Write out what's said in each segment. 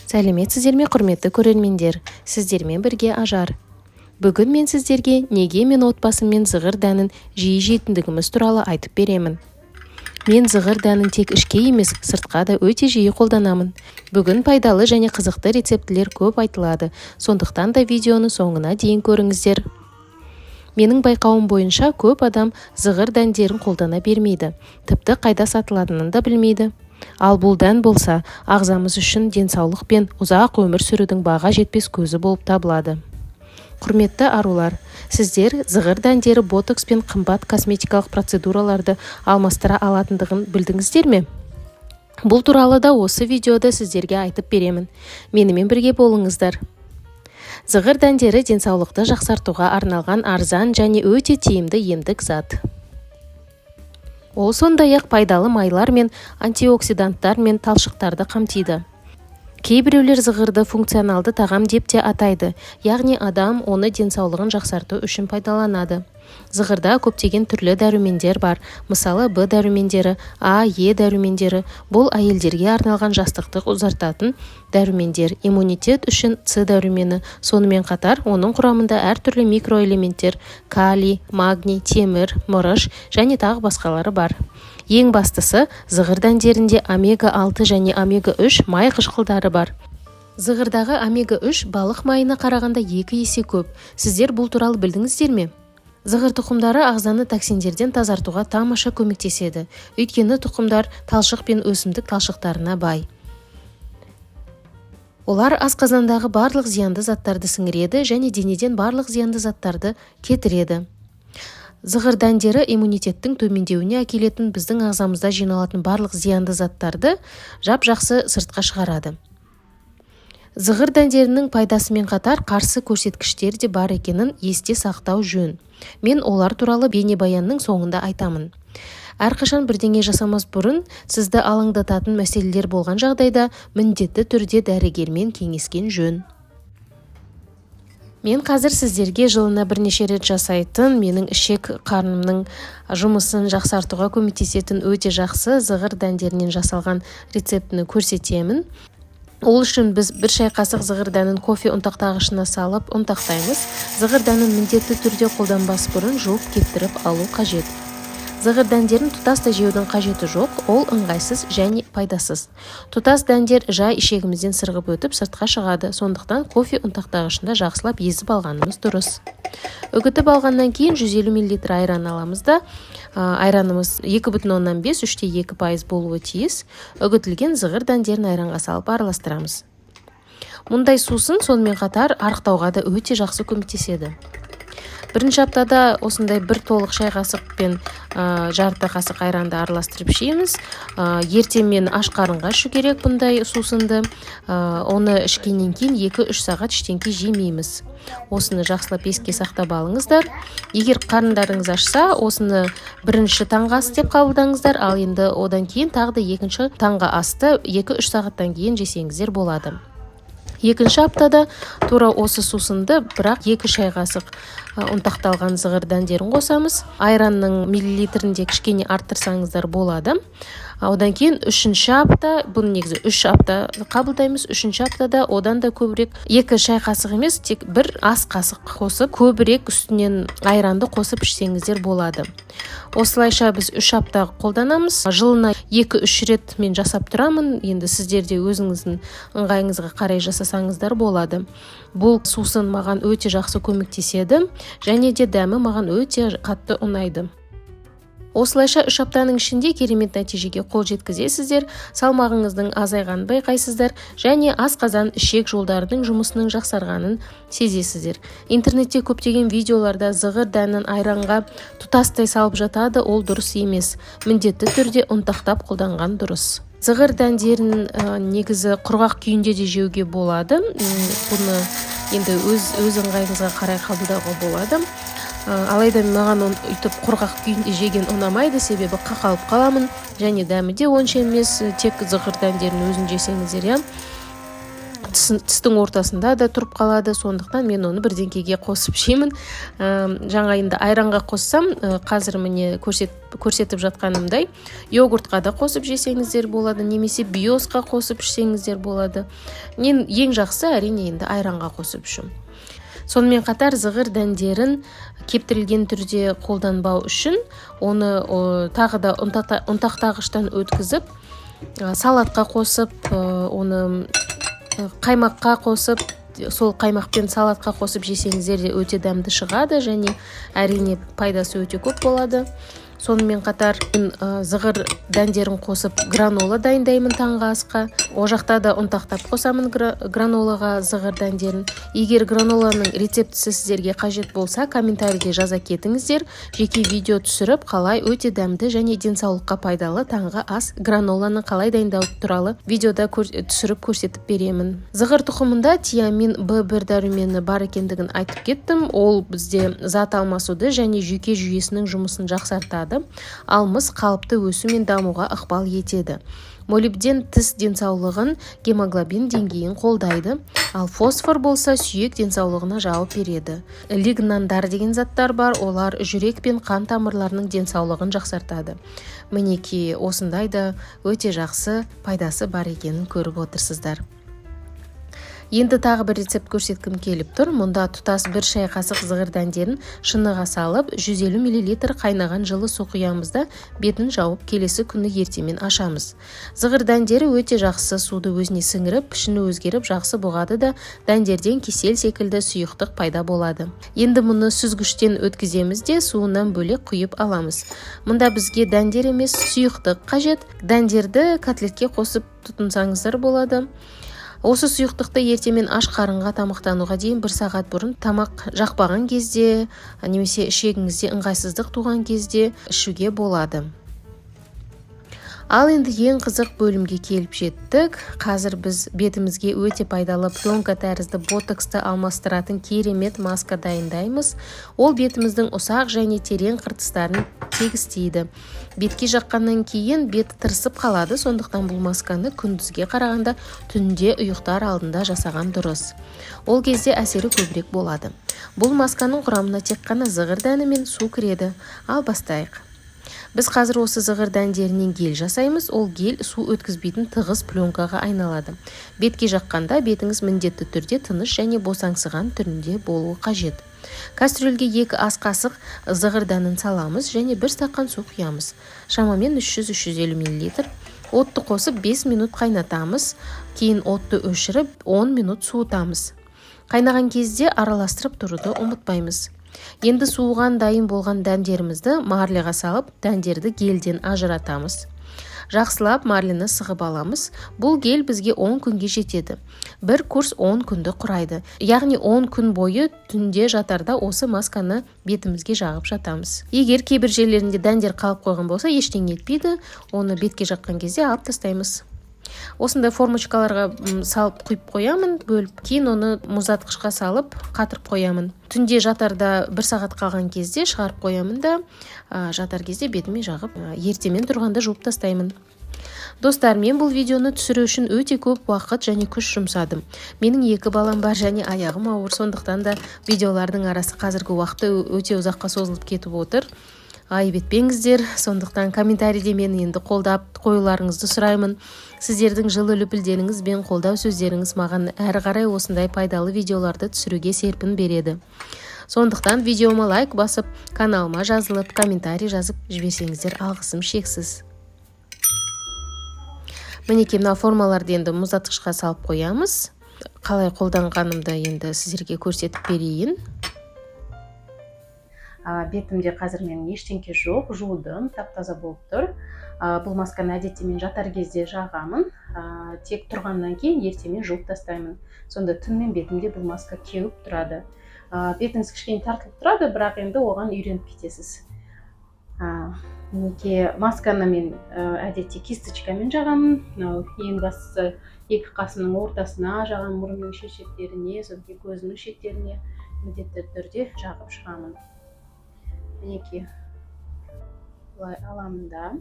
Сәлеметсіздер ме, құрметті көрермендер! Сіздермен бірге Ажар. Бүгін мен сіздерге неге мен отбасыммен зығыр дәнін жиі жейтіндігіміз туралы айтып беремін. Мен зығыр дәнін тек ішке емес, сыртқа да өте жиі қолданамын. Бүгін пайдалы және қызықты рецептілер көп айтылады, сондықтан да видеоны соңына дейін көріңіздер. Менің байқауым бойынша, көп адам зығыр дәндерін қолдана бермейді, тіпті қайда сатылатынын да білмейді. Ал бұл дән болса, ағзамыз үшін денсаулық пен ұзақ өмір сүрудің баға жетпес көзі болып табылады. Құрметті арулар, сіздер зығыр дәндері ботокс пен қымбат косметикалық процедураларды алмастыра алатындығын білдіңіздер ме? Бұл туралы да осы видеода сіздерге айтып беремін. Менімен бірге болыңыздар. Зығыр дәндері денсаулықты жақсартуға арналған арзан және өте тиімді емдік зат. Ол сондай-ақ пайдалы майлар мен антиоксиданттар мен талшықтарды қамтиды. Кейбіреулер зығырды функционалды тағам деп те атайды, яғни адам оны денсаулығын жақсарту үшін пайдаланады. Зығырда көптеген түрлі дәрумендер бар, мысалы, Б дәрумендері, А, Е дәрумендері. Бұл әйелдерге арналған жастықты ұзартатын дәрумендер, иммунитет үшін С дәрумені. Сонымен қатар оның құрамында әртүрлі микроэлементтер: калий, магний, темір, мырыш және тағы басқалары бар. Ең бастысы, зығыр дәндерінде омега-6 және омега-3 май қышқылдары бар. Зығырдағы омега-3 балық майына қарағанда 2 есе көп. Сіздер бұл туралы білдіңіздер ме? Зығыр тұқымдары ағзаны токсиндерден тазартуға тамаша көмектеседі, өйткені тұқымдар талшық пен өсімдік талшықтарына бай. Олар асқазандағы барлық зиянды заттарды сіңіреді және денеден барлық зиянды заттарды кетіреді. Зығыр дәндері иммунитеттің төмендеуіне әкелетін, біздің ағзамызда жиналатын барлық зиянды заттарды жап-жақсы сыртқа шығарады. Зығыр дәндерінің пайдасымен қатар қарсы көрсеткіштер де бар екенін есте сақтау жөн. Мен олар туралы бейнебаянның соңында айтамын. Әрқашан бірдеңе жасамас бұрын, сізді алаңдататын мәселелер болған жағдайда, міндетті түрде дәрігермен кеңескен жөн. Мен қазір сіздерге жылына бірнеше рет жасайтын, менің ішек қарнымның жұмысын жақсартуға көмектесетін өте жақсы зығыр дәндерінен жасалған рецептіні көрсетемін. Ол үшін біз 1 шай қасық зығыр дәнін кофе ұнтақтағышына салып, ұнтақтаймыз. Зығыр дәнін міндетті түрде қолданбас бұрын жуып, кептіріп алу қажет. Зығыр дәндерін тұтастай жеудің қажеті жоқ, ол ыңғайсыз және пайдасыз. Тұтас дәндер жай ішегімізден сырғып өтіп, сыртқа шығады, сондықтан кофе ұнтақтағышында жақсылап езіп алғанымыз дұрыс. Үгітіп алғаннан кейін 150 мл айран аламыз да, айранымыз 2,5, 3,2% болуы тиіс. Үгітілген зығыр дәндерін айранға салып, араластырамыз. Мұндай сусын сонымен қатар арықтауға да өте жақсы көмектеседі. Бірінші аптада осындай бір толық шай қасық пен жарты қасық айранды араластырып ішеміз. Ертемен аш қарынға ішу керек бұндай сусынды. Оны ішкеннен кейін 2-3 сағат ештеңке жемейміз. Осыны жақсылап еске сақтап алыңыздар. Егер қарындарыңыз ашса, осыны бірінші таңғы ас деп қабылдаңыздар. Ал енді одан кейін тағы да екінші таңғы асты 2-3 сағаттан кейін жесеңіздер болады. Екінші аптада тура осы сусынды, бірақ 2 шай қасық ұнтақталған зығыр дәндерін қосамыз. Айранның миллилитрін де кішкене арттырсаңыздар болады. Одан кейін үшінші апта, бұны негізі 3 апта қабылдаймыз, үшінші аптада одан да көбірек, 2 шай қасық емес, тек бір ас қасық қосып, көбірек үстінен айранды қосып ішсеңіздер болады. Осылайша біз 3 апта қолданамыз. Жылына 2-3 рет мен жасап тұрамын. Енді сіздер де өзіңіздің ыңғайыңызға қарай жасасаңыздар болады. Бұл сусын маған өте жақсы көмектеседі және де дәмі маған өте қатты ұнайды. Осылайша 3 аптаның ішінде керемет нәтижеге қол жеткізесіздер, салмағыңыздың азайғанын байқайсыздар және асқазан, ішек жолдарының жұмысының жақсарғанын сезесіздер. Интернетте көптеген видеоларда зығыр дәнін айранға тұтастай салып жатады. Ол дұрыс емес, міндетті түрде ұнтақтап қолданған дұрыс. Зығыр дәндерін негізі құрғақ күйінде де жеуге болады. Бұны енді өз ыңғайыңызға қарай қабылдауға болады. Алайда маған өйтіп құрғақ күйінде жеген ұнамайды, себебі қақалып қаламын және дәмі де онша емес. Тек зығыр дәндерін өзін жесеңіздер, иә. Тістің ортасында да тұрып қалады, сондықтан мен оны бірдеңкеге қосып жеймін. Жаңа енді айранға қоссам, қазір міне көрсетіп жатқанымдай, йогуртқа да қосып жесеңіздер болады немесе биосқа қосып ішсеңіздер болады. Ең жақсы, әрине, енді айранға қосып ішу. Сонымен қатар зығыр дәндерін кептірілген түрде қолданбау үшін оны тағы да ұнтақтағыштан өткізіп, салатқа қосып, оны қаймаққа қосып, сол қаймақпен салатқа қосып жесеңіздер де өте дәмді шығады және, әрине, пайдасы өте көп болады. Сонымен қатар мен зығыр дәндерін қосып, гранола дайындаймын таңғы асқа. Ол жақта да ұнтақтап қосамын гранолаға зығыр дәндерін. Егер граноланың рецептісі сіздерге қажет болса, комментарийде жаза кетіңіздер. Жеке видео түсіріп, қалай өте дәмді және денсаулыққа пайдалы таңғы ас граноланы қалай дайындау туралы видеода түсіріп, көрсетіп беремін. Зығыр тұқымында тиамин, В1 дәрумені бар екендігін айтып кеттім. Ол бізде зат алмасуды және жүйке жүйесінің жұмысын жақсартады, ал мыс қалыпты өсу мен дамуға ықпал етеді. Молибден тіс денсаулығын, гемоглобин деңгейін қолдайды, ал фосфор болса сүйек денсаулығына жауап береді. Лигнандар деген заттар бар, олар жүрек пен қан тамырларының денсаулығын жақсартады. Мінекей, осындай да өте жақсы пайдасы бар екенін көріп отырсыздар. Енді тағы бір рецепт көрсеткім келіп тұр. Мұнда тұтас 1 шай қасық зығыр дәндерін шыныға салып, 150 мл қайнаған жылы су құямыз да, бетін жауып, келесі күні ертемен ашамыз. Зығыр дәндері өте жақсы суды өзіне сіңіріп, пішіні өзгеріп, жақсы бұғады да, дәндерден кисель секілді сұйықтық пайда болады. Енді мұны сүзгіштен өткіземіз де, суынан бөлек құйып аламыз. Мұнда бізге дәндер емес, сұйықтық қажет. Дәндерді котлетке қосып тұтынсаңыздар болады. Осы сұйықтықты ертемен аш қарынға, тамақтануға дейін бір сағат бұрын, тамақ жақпаған кезде немесе ішегіңізде ыңғайсыздық туған кезде ішуге болады. Ал енді ең қызық бөлімге келіп жеттік. Қазір біз бетімізге өте пайдалы, пленка тәрізді ботоксты алмастыратын керемет маска дайындаймыз. Ол бетіміздің ұсақ және терең қыртыстарын тегістейді. Бетке жаққаннан кейін бет тырысып қалады, сондықтан бұл масканы күндізге қарағанда түнде, ұйықтар алдында жасаған дұрыс. Ол кезде әсері көбірек болады. Бұл масканың құрамына тек қана зығыр дәні мен су кіреді. Ал бастайық. Біз қазір осы зығыр дәндерінен гель жасаймыз. Ол гель су өткізбейтін тығыз пленкаға айналады. Бетке жаққанда бетіңіз міндетті түрде тыныш және босаңсыған түрінде болуы қажет. Кастрюльге 2 ас қасық зығыр дәнін саламыз және бір стақан су құямыз, шамамен 300-350 мл. Отты қосып, 5 минут қайнатамыз. Кейін отты өшіріп, 10 минут суытамыз. Қайнаған кезде араластырып тұруды ұмытпаймыз. Енді суыған, дайын болған дәндерімізді марлеға салып, дәндерді гельден ажыратамыз. Жақсылап марлені сығып аламыз. Бұл гель бізге 10 күнге жетеді. Бір курс 10 күнді құрайды, яғни 10 күн бойы түнде жатарда осы масканы бетімізге жағып жатамыз. Егер кейбір жерлерінде дәндер қалып қойған болса, ештеңе етпейді, оны бетке жаққан кезде алып тастаймыз. Осындай формочкаларға салып, құйып қоямын бөліп. Кейін оны мұздатқышқа салып, қатырып қоямын. Түнде жатарда бір сағат қалған кезде шығарып қоямын да, жатар кезде бетіме жағып, ертемен тұрғанда жуып тастаймын. Достар, мен бұл видеоны түсіру үшін өте көп уақыт және күш жұмсадым. Менің екі балам бар және аяғым ауыр, сондықтан да видеолардың арасы қазіргі уақытта өте ұзаққа созылып кетіп отыр, айып етпеңіздер. Сондықтан комментарийде мені енді қолдап қоюларыңызды сұраймын. Сіздердің жылы лүпілдеріңіз бен қолдау сөздеріңіз маған әрі қарай осындай пайдалы видеоларды түсіруге серпін береді. Сондықтан видеома лайк басып, каналыма жазылып, комментарий жазып жіберсеңіздер, алғысым шексіз. Мінекей, мына формаларды енді мұздатқышқа салып қоямыз. Қалай қолданғанымды енді сіздерге көрсетіп берейін. Бетімде қазір менің ештеңке жоқ, жудым, тап таза болып тұр. Бұл масканы әдетте мен жатар кезде жағамын, тек тұрғаннан кейін ертемен жуып тастаймын. Сонда түнімен бетімде бұл маска кеуіп тұрады. Бетіңіз кішкене тартылып тұрады, бірақ енді оған үйреніп кетесіз. Мінекей, масканы мен әдетте кисточкамен жағамын. Мынау ең бастысы, екі қасымның ортасына жағамын, мұрынның шет шеттеріне, содан кейін көзімнің шеттеріне міндетті түрде жағып шығамын. Мінекей, былай аламын да,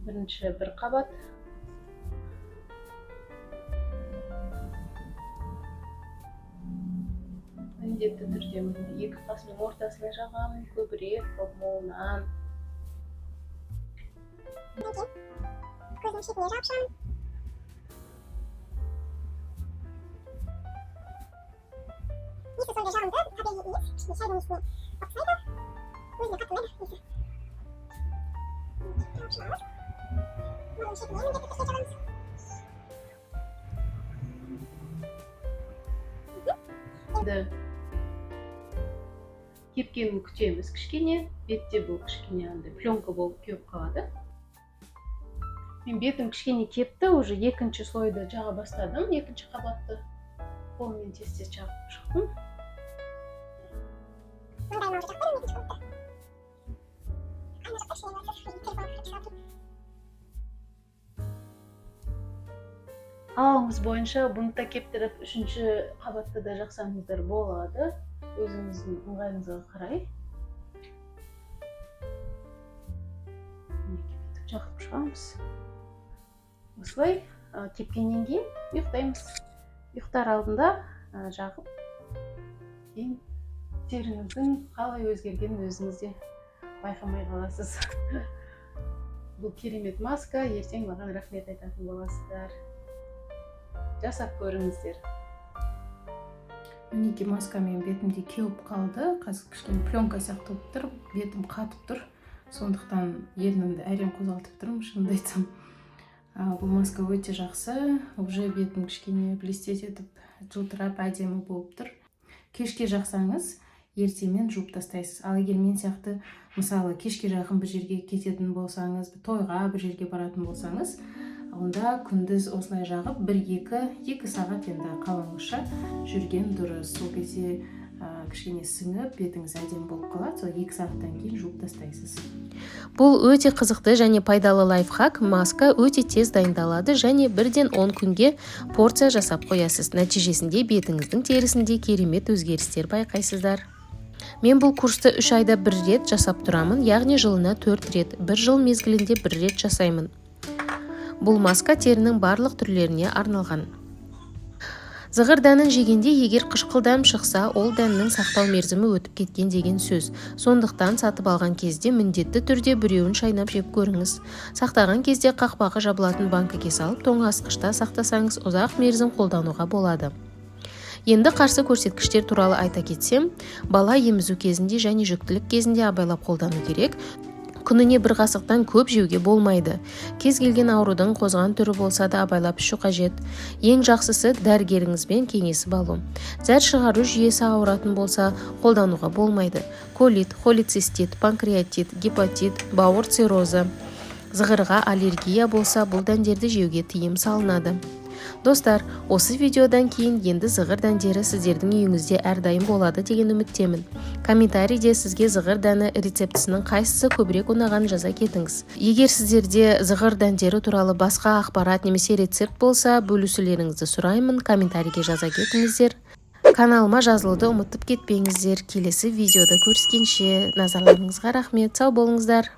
бірінші бір қабат. Міндетті түрде міне екі қасымның ортасына жағамын, көбірек қылып, молынан. Одан кейін көздің шетіне жағып шығамын. Иісі сондай жағымды, табиғи иіс, кішкене шайдың иісіне ұқсайды. Өзіме қатты ұнайды иісі. Жағып шығамыз. Мұрын шетіне міндетті түрде жағамыз. Енді кепкенін күтеміз кішкене. Бетте бұл кішкене андай пленка болып кеуіп қалады. Мен бетім кішкене кепті, уже екінші слойды жаға бастадым, екінші қабатты қолыммен тез-тез жағып шықтым. Маңдайыма уже жақпадым екінші қабатты. Ана жақта кішкене бар, телефон кіріп шығады. Қалауыңыз бойынша бұны да кептіріп үшінші қабатты да жақсаңыздар болады, өзіңіздің ыңғайыңызға қарай. Мінекей, бүйтіп жағып шығамыз. Осылай кепкеннен кейін ұйықтаймыз. Ұйықтар алдында жағып, кейін теріңіздің қалай өзгергенін өзіңіз де байқамай қаласыз. Бұл керемет маска, ертең маған рахмет айтатын боласыздар. Жасап көріңіздер. Мінекей, маска менің бетімде кеуіп қалды. Қазір кішкене пленка сияқты болып тұр, бетім қатып тұр. Сондықтан ернімді әрең қозғалтып тұрмын, шынымды айтсам. Бұл маска өте жақсы. Уже бетім кішкене блестеть етіп, жылтырап, әдемі болып тұр. Кешке жақсаңыз, ертемен жуып тастайсыз. Ал егер мен сияқты, мысалы, кешке жақын бір жерге кететін болсаңыз, тойға бір жерге баратын болсаңыз, онда күндіз осылай жағып, бір екі сағат енді қалауыңызша жүрген дұрыс. Сол кезде, кішкене сіңіп, бетіңіз әдемі болып қалады. Сол 2 сағаттан кейін жуып тастайсыз. Бұл өте қызықты және пайдалы лайфхак. Маска өте тез дайындалады және бірден 10 күнге порция жасап қоясыз. Нәтижесінде бетіңіздің терісінде керемет өзгерістер байқайсыздар. Мен бұл курсты 3 айда бір рет жасап тұрамын, яғни жылына 4 рет, бір жыл мезгілінде бір рет жасаймын. Бұл маска терінің барлық түрлеріне арналған. Зығыр дәнін жегенде егер қышқыл дәм шықса, ол дәннің сақтау мерзімі өтіп кеткен деген сөз. Сондықтан сатып алған кезде міндетті түрде біреуін шайнап жеп көріңіз. Сақтаған кезде қақпағы жабылатын банкіге салып, тоңазытқышта сақтасаңыз, ұзақ мерзім қолдануға болады. Енді қарсы көрсеткіштер туралы айта кетсем, бала емізу кезінде және жүктілік кезінде абайлап қолдану керек. Күніне бір қасықтан көп жеуге болмайды. Кез келген аурудың қозған түрі болса да абайлап ішу қажет. Ең жақсысы дәрігеріңізбен кеңесіп алу. Зәр шығару жүйесі ауыратын болса, қолдануға болмайды. Колит, холецистит, панкреатит, гепатит, бауыр циррозы, зығырға аллергия болса, бұл дәндерді жеуге тыйым салынады. Достар, осы видеодан кейін енді зығыр дәндері сіздердің үйіңізде әрдайым болады деген үміттемін. Комментарийде сізге зығыр дәні рецептісінің қайсысы көбірек ұнағанын жаза кетіңіз. Егер сіздерде зығыр дәндері туралы басқа ақпарат немесе рецепт болса, бөлісулеріңізді сұраймын, комментарийге жаза кетіңіздер. Каналыма жазылуды ұмытып кетпеңіздер. Келесі видеода көріскенше назарларыңызға рахмет. Сау болыңыздар.